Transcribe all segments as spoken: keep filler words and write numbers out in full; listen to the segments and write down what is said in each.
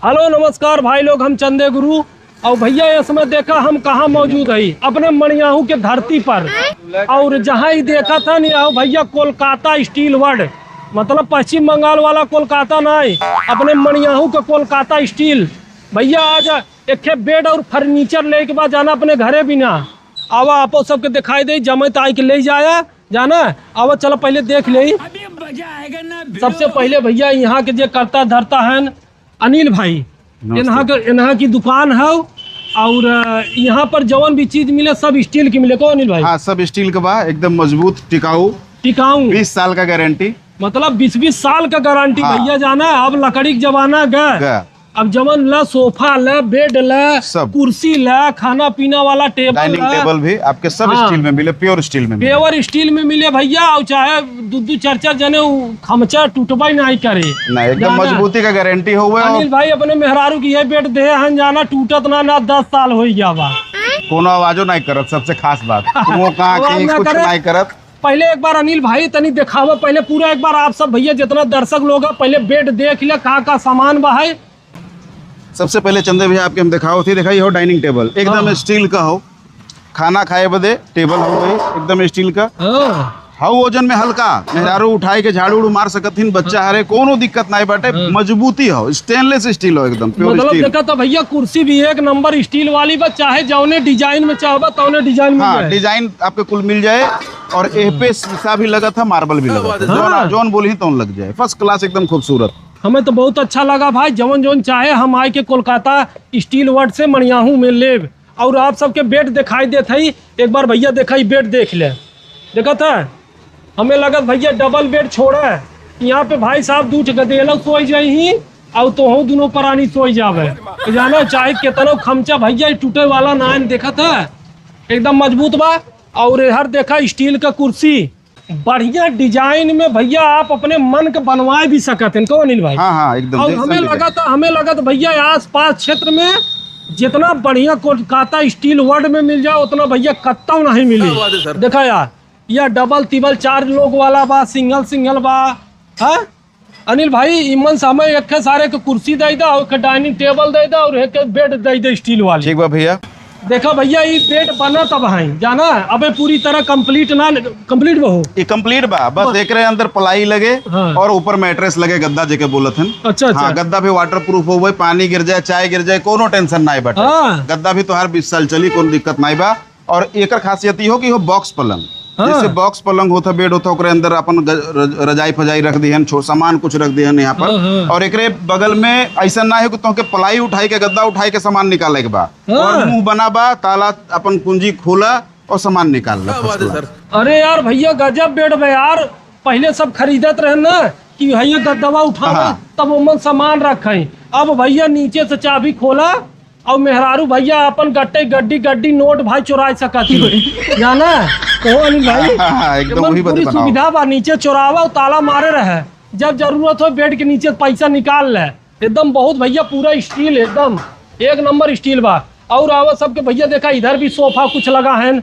हेलो, नमस्कार भाई लोग, हम चंदे गुरु। और भैया, इस समय देखा हम कहाँ मौजूद हई, अपने मणियाहू के धरती पर। और जहाँ ही देखा था नहीं, आओ भैया, कोलकाता स्टील वर्ल्ड, मतलब पश्चिम बंगाल वाला कोलकाता ना है, अपने मणियाहू के कोलकाता स्टील। भैया, आज एक ठे बेड और फर्नीचर लेके बाद जाना अपने घरे बिना। आवा, आपो सबके दिखाई दे, जमे तो आई के ले जाया, जाना। आवा, चलो पहले देख ले। अभी मजा आएगा ना भिड़ो। सबसे पहले भैया, यहाँ के जे करता धरता है, अनिल भाई, नमस्ते। इन्हा के, इन्हा की दुकान है और, अ, यहाँ पर जवन भी चीज मिले, सब स्टील की मिले। कौन अनिल भाई? हाँ, सब स्टील के बा, एकदम मजबूत, टिकाऊ। टिकाऊ। बीस साल का गारंटी। मतलब बीस बीस साल का गारंटी। हाँ। भैया जाना, अब लकड़ी के जमाना गए। गए। अब जवन ला, सोफा ला, बेड ला, सब। कुर्सी ला, खाना पीना वाला टेबल डाइनिंग ला। टेबल भी आपके सब हाँ। स्टील में मिले, प्योर स्टील में मिले। प्योर स्टील में मिले भैया, और चाहे दू दू चार चार जने उ खमचा टूटबे नहीं करे। नहीं, एकदम जाना। मजबूती का गारंटी होवे। अनिल भाई अपने मेहरारू की ये बेड दे हन जाना, टूटत ना, ना दस साल हो गया बा। कोनो आवाजो नहीं करत, सबसे खास बात। वो कहाँ आवाज की ना कुछ करे। नहीं करत। पहले एक बार अनिल भाई तनी दिखावा, पहले पूरा एक बार आप सब भैया जितना दर्शक लोग हैं, पहले बेड देख ले, का का सामान बा है। सबसे पहले चंदे भैया आपके हम दिखाओ थी, देखा ये हो डाइनिंग टेबल, एकदम हाँ। स्टील का हो, खाना खाए बदे टेबल हो गई एकदम स्टील का। हाँ। हाउ वजन में हल्का, मेहरारू उठाए के झाड़ू उड़ू मार सकत हिन, बच्चा हरे, कोनो दिक्कत नहीं बाटे, हाँ। मजबूती हो, स्टेनलेस स्टील हो एकदम, प्योर मतलब स्टील। देखा तो भैया कुर्सी भी एक नंबर स्टील वाली बा, चाहे जौने डिजाइन में चाहबा तौने डिजाइन में हाँ, जाए। डिजाइन आपके कुल मिल जाए। और एह पे शीशा भी लगत है, मार्बल भी लगत है, हाँ। जौन, जौन बोली तौन लग जाए, फर्स्ट क्लास एकदम खूबसूरत। हमें तो बहुत अच्छा लगा भाई, जौन जौन चाहे हम आए के कोलकाता स्टील वर्ल्ड से मणियाहू में लेब। और आप सबके बेड दिखाई देत है, एक बार भैया देखा, ई बेड देख ले, देखत है, हमें लगत भैया डबल बेड छोड़ा है। यहाँ पे भाई साहब दू ठे गदेला सोई जाई ही, और तोहू दोनों परानी सोई जावे। तो जानो चाहे कितना खमचा भैया, ई टूटे वाला ना है, देखत है, एकदम मजबूत बा। और हर देखा स्टील का कुर्सी, बढ़िया डिजाइन में भैया, आप अपने मन के बनवाए भी सकत हैं। कौन अनिल भाई? हाँ, हाँ, एकदम और देख हमें सकते हैं। लगत, हमें लगत भैया, आसपास क्षेत्र में जितना बढ़िया कोलकाता स्टील वर्ल्ड में मिल जाए, उतना भैया कत्ता नहीं मिली। क्या बात है सर। देखा यार, यह डबल तिबल चार लोग वाला बा, सिंगल सिंगल बा, हाँ? अनिल भाई, इमन समय एक सारे के कुर्सी दे दा, एक डाइनिंग टेबल दे दा और एक बेड दे दे स्टील वाली। ठीक बा भैया। देखा भैया, ई बेड बनत अब है, जाना, अबे पूरी तरह कंप्लीट ना, कंप्लीट बा हो। ई कंप्लीट बा, बस बस। एकरे अंदर पलाई लगे हाँ। और ऊपर मैट्रेस लगे, गद्दा जेके बोलत हन। अच्छा, अच्छा। हाँ, गद्दा भी वाटरप्रूफ होवे, पानी गिर जाए, चाय गिर जाए, कोनो टेंशन नाई बाटे। हाँ। गद्दा भी तोहार बीस साल चली, कोनो दिक्कत नाई बा। और एकर खासियत ई हो कि हो बॉक्स पलंग, हाँ। जैसे बॉक्स पलंग होता, बेड होता, ओकरे अंदर अपन ग-, रज-, रजाई फजाई रख दिहन, छो-, सामान कुछ रख दिहन यहाँ पर। हाँ, हाँ। और एकरे बगल में ऐसा ना हो कि तोहके पलाई उठाई के, गद्दा उठाई के सामान निकाले के बा। हाँ। और मुंह बना बा, ताला अपन कुंजी खोला और सामान निकाल ला, क्या बात है first class। सर। अरे यार भैया, गजब बेड बा यार। पहले सब खरीदत रहे ना कि भैया गद्दवा उठावे, हाँ। तब ओमन सामान रखे। अब भैया नीचे से चाबी खोला, और मेहरारू भैया अपन गट्टे गड्डी गड्डी नोट भाई चुराए सकत ही। जाना? कहो अनिल भाई, हाँ, हाँ, हाँ, एकदम एमन वही बात पूरी बनाओ। सुविधा बा, नीचे चोरावा और ताला मारे रहे, जब जरूरत हो बेड के नीचे से पैसा निकाल ले। एकदम बहुत भैया पूरा स्टील, एकदम एक नंबर स्टील बा। और आवा सबके भैया देखा, इधर भी सोफा कुछ लगा है।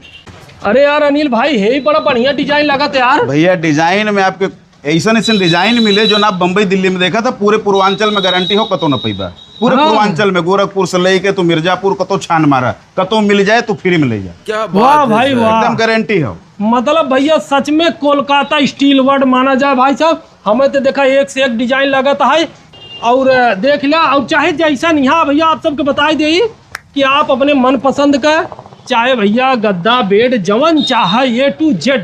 अरे यार अनिल भाई, हे ही बड़ा बढ़िया डिजाइन लगत है यार। भैया डिजाइन में आपके ऐसन ऐसन डिजाइन मिले जो ना बम्बई दिल्ली में देखा था, पूरे पूर्वांचल में गारंटी हो, कतो न पैबा। पूरे हाँ। पूर्वांचल में, गोरखपुर से लेके तो मिर्जापुर, कतो छान मारा, कतो मिल जाए तो फ्री में ले जा। क्या बात वाह है भाई सर। वाह। एकदम गारंटी हो। मतलब भैया सच में कोलकाता स्टील वर्ल्ड माना जाए भाई साहब। हमें तो देखा एक से एक डिजाइन लगत है और देख ला, और चाहे जैसन यहाँ भैया आप सबके बताई दे कि आप अपने मनपसंद का चाहे भैया गद्दा बेड जवन चाहे A to Z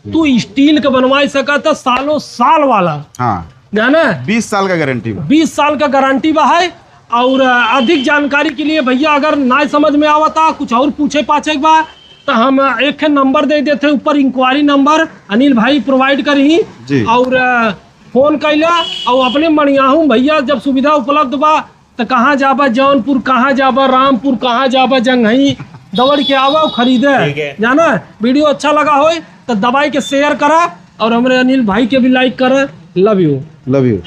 तू स्टील के बनवाई सकत है सालों साल वाला। हाँ। जाना? बीस साल का गारंटी बा। बीस साल का गारंटी बा है। और, अ, अधिक जानकारी के लिए भैया अगर ना समझ में आवता, कुछ और पूछे पाछे के बा, तो हम, अ, एक ठे नंबर दे देते ऊपर, इंक्वायरी नंबर अनिल भाई प्रोवाइड करी। जी। और, अ, फोन कैला और अपने मणियाहू भैया जब सुविधा उपलब्ध बा, तो कहाँ जाबा जौनपुर, कहाँ जाबा रामपुर, कहाँ जाबा जंघई, दौड़ के आवा और खरीदे। ठीक है। जाना, वीडियो अच्छा लगा होय तो दबाई के शेयर करा और हमरे अनिल भाई के भी लाइक करा। लव यू। लव यू।